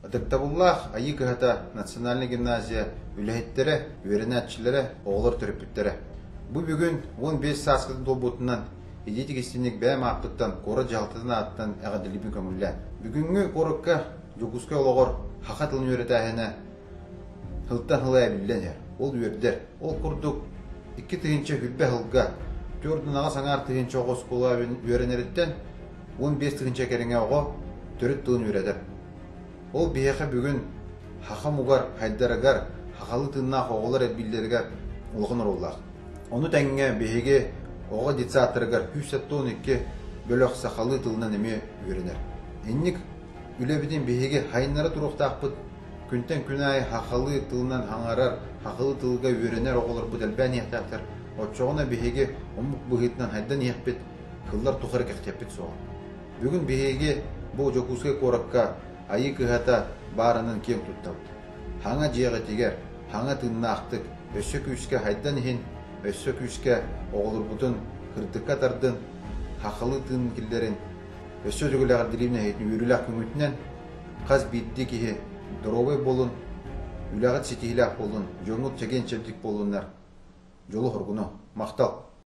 Ытыктабыллаах Айыы Кыһата национальнай гимназия үлэһиттэрэ, үөрэнээччилэрэ, оҕолор төрөппүттэрэ. Бу бүгүн 15 сааскытын туолбутунан итиитик истиҥник бэйэм ааппыттан куорат дьаһалтатын ааттан эҕэрдэлиибин көҥүллээн. Бүгүҥҥү куоракка Дьокуускай олоҕор саха тылын үөрэтээһинэ сылтан сыл эбиллэн иһэр. Ол үөрдэр. Ол курдук 2020 сылга 4,5 тыһыынча оҕо оскуола үөрэнэриттэн 15 тыһыынча кэриҥэ оҕо төрүт тылын үөрэтэр. Ол биһиэхэ бүгүн саха омугар хайдарыгар, сахалыы тыыннаах оҕолор элбииллэригэр улахан оруоллаах. Ону тэҥҥэ биһиги оҕо детсадтарыгар 172 бөлөх сахалыы тылынан эмиэ үөрэнэр. Инник үлэбитин биһиги хайыннара туруохтаахпыт. Күнтэн күн аайы сахалыы тылынан хаҥарар, сахалыы тылга үөрэнэр оҕолорбут элбээн иһиэхтээхтэр. Оччоҕуна биһиги омук быһыытынан хайдан иһиэхпит, сыллар тухары кэхтиэхпит суоҕа. Бүгүн биһиги бу Дьокуускай куоракка Айыы Кыһата баарынан киэҥ туттабыт. Хаҥа дьиэҕитигэр, хаҥа тыыннаахтык, өссө күүскэ хайдан иһин, өссө күүскэ оҕолорбутун кырдыкка тардын, хахалыы тыынын киллэрин, өссө төгүл эҕэрдэлиибин эһигитин үөрүүлээх күҥҥүтүнэн, хас биирдии киһи доруобай буолун, үлэҕит ситиһиилээх буолун, дьоҥҥут чэгиэн-чэбдик буоллуннар, дьолу-соргуну. Махтал!